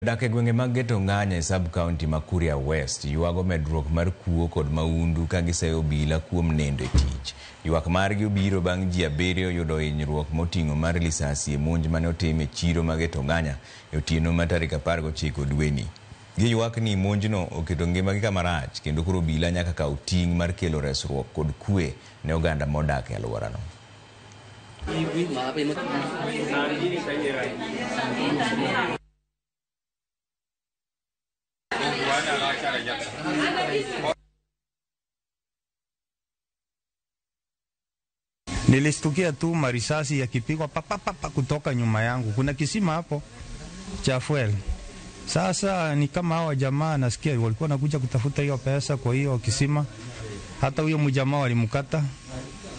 Dak e gwenge mag Getong'anya e sub-county ma Kuria West ywago medruok mar kuo kod maundu ka giseyo obila kuom nindo e tich. Ywak margi obiro bang' ji abiriyo yudo hinyruok moting'o mar lisasi e monj mane otim e chiro ma Getong'anya e otieno ma tarik 19 dweni. Giywak ni monjno oketo ngimagi kama rach kendo koro obila nyaka kaw ting' mar kelo resruok kod kwe ne oganda modak e alworano. Nilistukia tu marisasi yakipigwa papapapa kutoka nyuma yangu. Kuna kisima hapo cha fuel. Sasa ni kama hawa jamaa nasikia walikuwa nakuja kutafuta hiyo pesa kwa hiyo kisima. Hata huyo mjamaa walimkata.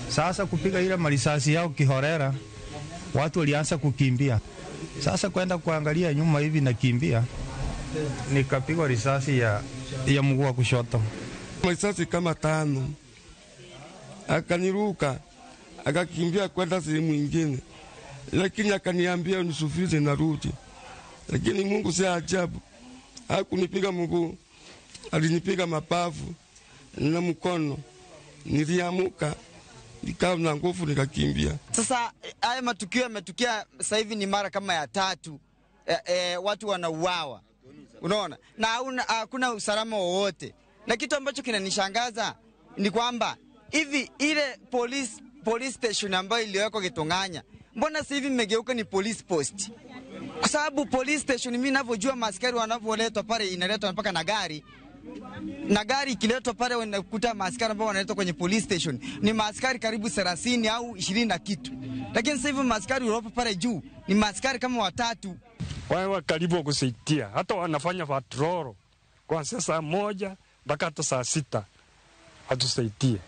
Sasa kupiga ile marisasi yao kihorera, watu walianza kukimbia. Sasa kwenda kuangalia nyuma hivi nakimbia, nikapigwa risasi ya mguu wa kushoto. Risasi kama 5. Akaniruka, akakimbia kwenda sehemu nyingine. Lakini akaniambia nisufize narudi. Lakini Mungu si ajabu. Hakunipiga mguu, alinipiga mapafu na mkono. Niliamuka, nikawa na nguvu nikakimbia. Sasa haya matukio yametukia sasa hivi ni mara kama ya 3. Watu wanauawa. Unaona? Na hakuna usalama wowote. Na kitu ambacho kinanishangaza ni kwamba hivi ile police station ambayo iliwekwa Getong'anya, mbona sasa hivi imegeuka ni police post? Kwa sababu police station mimi ninavyojua maaskari wanavyoletwa pale inaletwa mpaka na gari. Na gari ikiletwa pale unakuta maaskari ambao wanaletwa kwenye police station ni maaskari karibu 30 au 20 na kitu. Lakini sasa hivi maaskari waliopo pale juu ni maaskari kama 3. Wao karibu kusaidia, hata wanafanya patrol kuanzia saa 1 mpaka hata saa 6 hatusaidie.